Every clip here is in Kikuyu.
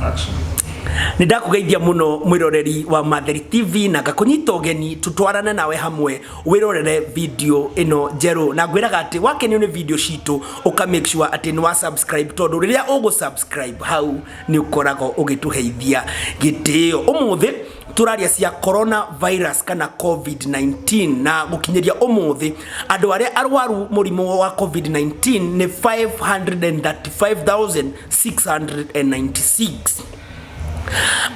Action. Nĩ ndakũgeithia mũno mwĩroreri wa Matheri TV na ngakũnyita ũgeni tũtwarane nawe hamwe wĩrorere video ĩno njerũ, na ngwĩraga atĩ wakenio nĩ video citũ ũka make sure atĩ nĩ wa subscribe, tondũ rĩrĩa ũgũ subscribe hau nĩ ũkoragwo ũgĩtũheithia gĩtĩo. Ũmũthĩ tũraria cia coronavirus kana COVID-19, na gũkinyĩria ũmũthĩ andũ arĩa arwaru mũrimũ wa COVID-19 nĩ 535,696.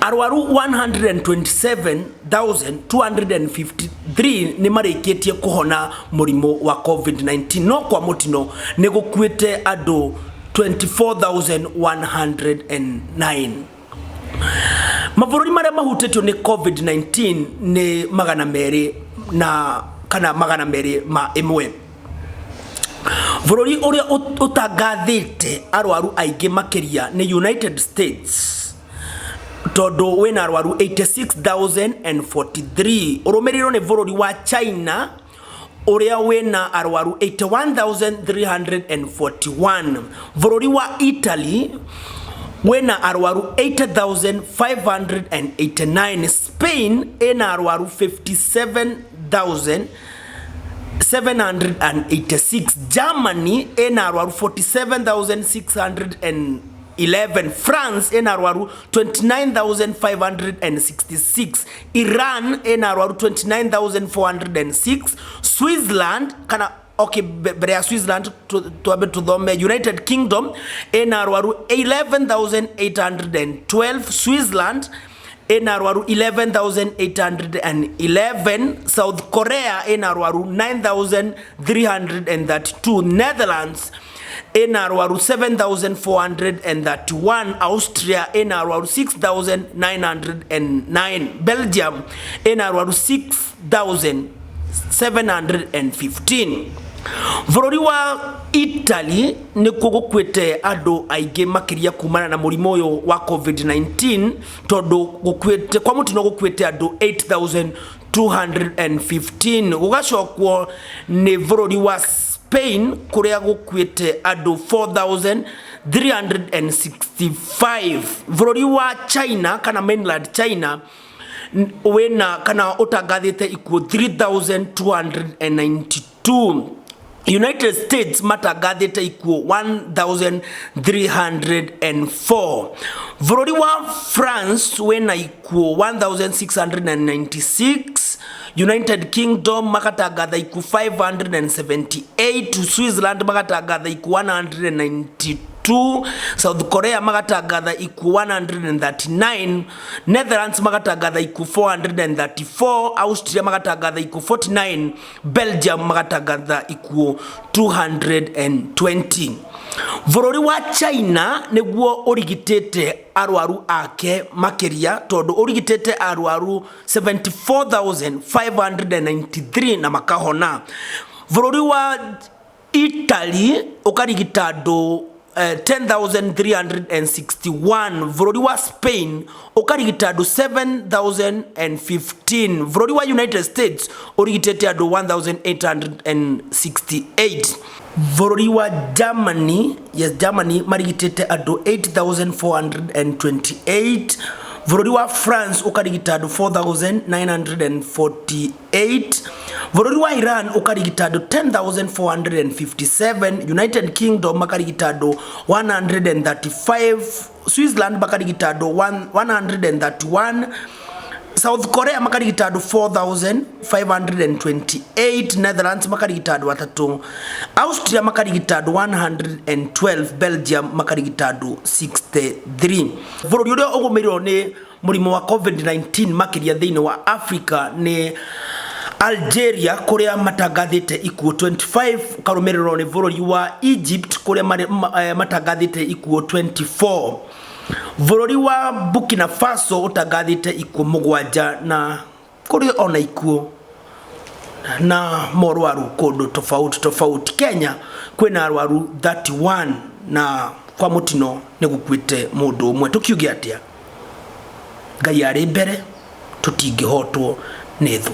Arwaru 127,253 nĩ marĩkĩtie kũhona mũrimũ wa COVID-19, no kwa mũtino nĩ gũkuĩte andũ 24,109. Mabũrũri marĩa mahutĩtio nĩ COVID-19 nĩ 200 na kana 201. Bũrũri ũrĩa ũtangathĩte arwaru aingĩ makĩria nĩ United States, tondũ wĩna arwaru 86,043, ũrũmĩrĩirwo nĩ bũrũri wa China ũrĩa wĩna arwaru 81,341. Bũrũri wa Italy wĩna arwaru 80,589. Spain ĩna arwaru 57,786. Germany ĩna arwaru 47,611. France ĩna arwaru 29,566. Iran ĩna arwaru 29,406. Switzerland kana okay, mbere ya Switzerland twambe tuthome United Kingdom ĩna arwaru 11,812. Switzerland ĩna arwaru 11,811. South Korea ĩna arwaru 9,332. Netherlands ĩna arwaru 7,431. Austria ĩna arwaru 6,909. Belgium ĩna arwaru 6,715. Bũrũri wa Italy nĩkuo gũkuĩte andũ aingĩ makĩria kumana na mũrimũ ũyũ wa COVID-19, tondũ gũkuĩte kwa mũtino gũkuĩte andũ 8215. Gũgacokwo nĩ bũrũri wa Spain kũrĩa gũkuĩte andũ 4365. Bũrũri wa China kana mainland China wĩna kana ũtangathĩte ikuũ 3292. United States matangathĩte ikuũ 1304. Bũrũri wa France wĩna ikuũ 1696. United Kingdom magatangatha ikuũ 578. Switzerland magatangatha ikuũ 192. South Korea magatangatha ikuũ 139. Netherlands magatangatha ikuũ 434. Austria magatangatha ikuũ 49. Belgium magatangatha ikuũ 220. Bũrũri wa China nĩguo ũrigitĩte arwaru ake makĩria, tondũ ũrigitĩte arwaru 74,593 na makahona. Bũrũri wa Italy ũkarigita andũ 10,361. Bũrũri wa Spain ũkarigita andũ 7,015. Bũrũri wa United States ũrigitĩte andũ 1868. Bũrũri wa Germany, yes, Germany marigitĩte andũ 8428. Bũrũri wa France ũkarigita andũ 4948. Bũrũri wa Iran ũkarigita andũ 10457. United Kingdom makarigita andũ 135. Switzerland makarigita andũ 131. South Korea makarigita andũ 4528. Netherlands makarigita andũ atatũ. Austria makarigita andũ 112. Belgium makarigita andũ 63. Bũrũri ũrĩa ũgũmĩirwo nĩ mũrimũ wa COVID-19 makĩria thĩinĩ wa Africa nĩ Algeria, kũrĩa matangathĩte ikuũ 25, ũkarũmĩrĩrwo nĩ bũrũri wa Egypt kũrĩa matangathĩte ikuũ 24. Bũrũri wa Burkina Faso ũtangathĩte ikuũ 7, na kũrĩ ona ikuũ na morwaru kũndũ tofauti tofauti. Kenya kwĩna arwaru 31 na kwa mũtino nĩ gũkuĩte mũndũ ũmwe. Tũkiuge atĩa? Ngai arĩ mbere, tũtingĩhotwo nĩ thũ.